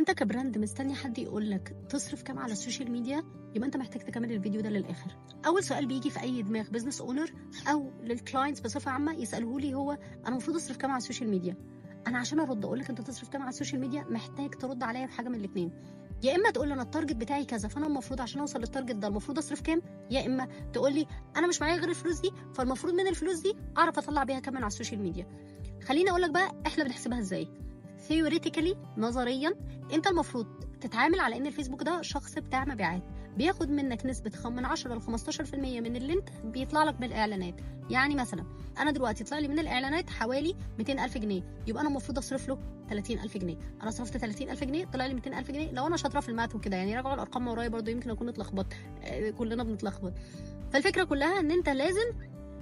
انت ك brand مستني حد يقول لك تصرف كام على ال social media، يبقى انت محتاج تكمل الفيديو ده للاخر. اول سؤال بيجي في اي دماغ business owner او لل clients بصفة عامة يساله لي هو انا المفروض اصرف كام على ال social media؟ انا عشان ارد اقول لك انت تصرف كام على ال social media محتاج ترد عليا بحاجة من الاثنين، يا اما تقول لي انا ال target بتاعي كذا فانا المفروض عشان اوصل لل target ده المفروض اصرف كام، يا اما تقول لي انا مش معايا غير الفلوس دي فالمفروض من الفلوس دي اعرف اطلع بيها كام على ال social media. خليني اقول لك بقى احنا بنحسبها ازاي. theoretically نظريا انت المفروض تتعامل على ان الفيسبوك ده شخص بتاع مبيعات بياخد منك نسبه من 10 ل 15% من اللي انت بيطلع لك من الاعلانات. يعني مثلا انا دلوقتي طلع لي من الاعلانات حوالي 200,000 جنيه، يبقى انا المفروض اصرف له 30,000 جنيه. انا صرفت 30,000 جنيه طلع لي 200,000 جنيه. لو انا شاطرة في ال math وكده يعني راجعوا الارقام ورايا برضو، يمكن اكون اتلخبطت، كلنا بنتلخبط. فالفكرة كلها ان انت لازم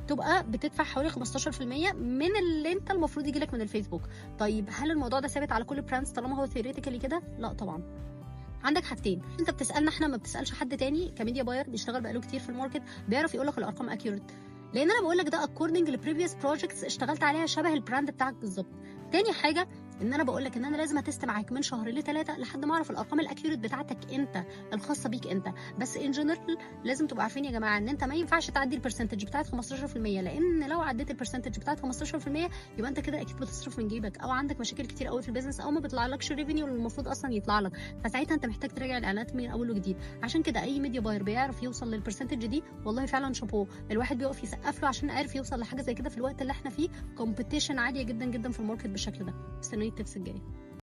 تبقى بتدفع حوالي 15% من اللي انت المفروض يجي لك من الفيسبوك. طيب هل الموضوع ده ثابت على كل brands طالما هو theoretically كده؟ لا طبعا. عندك حاجتين، انت بتسالنا احنا، ما بتسالش حد تاني ك media buyer بيشتغل بقاله كتير في ال market بيعرف يقول لك الارقام accurate، لان انا بقول لك ده according ل previous projects اشتغلت عليها شبه ال brand بتاعك بالظبط. تاني حاجة ان انا بقول لك ان انا لازم ا test معاك من شهر لثلاثة لحد ما اعرف الارقام ال accurate بتاعتك انت الخاصة بيك انت. بس in general لازم تبقوا عارفين يا جماعة ان انت ما ينفعش تعدي ال percentage بتاعت 15%، لان لو عديت ال percentage بتاعت 15% يبقى انت كده اكيد بتصرف من جيبك او عندك مشاكل كتير قوي في ال business او ما بيطلعلكش ال revenue اللي المفروض اصلا يطلع لك، فساعتها انت محتاج تراجع الاعلانات من اول وجديد. عشان كده اي media buyer بيعرف يوصل لل percentage دي والله فعلا شابوه، الواحد بيقف يسقف له عشان عارف يوصل لحاجة زي كده في الوقت اللي احنا فيه competition عالية جدا جدا في ال market بالشكل ده. استنوني ال tips الجاية.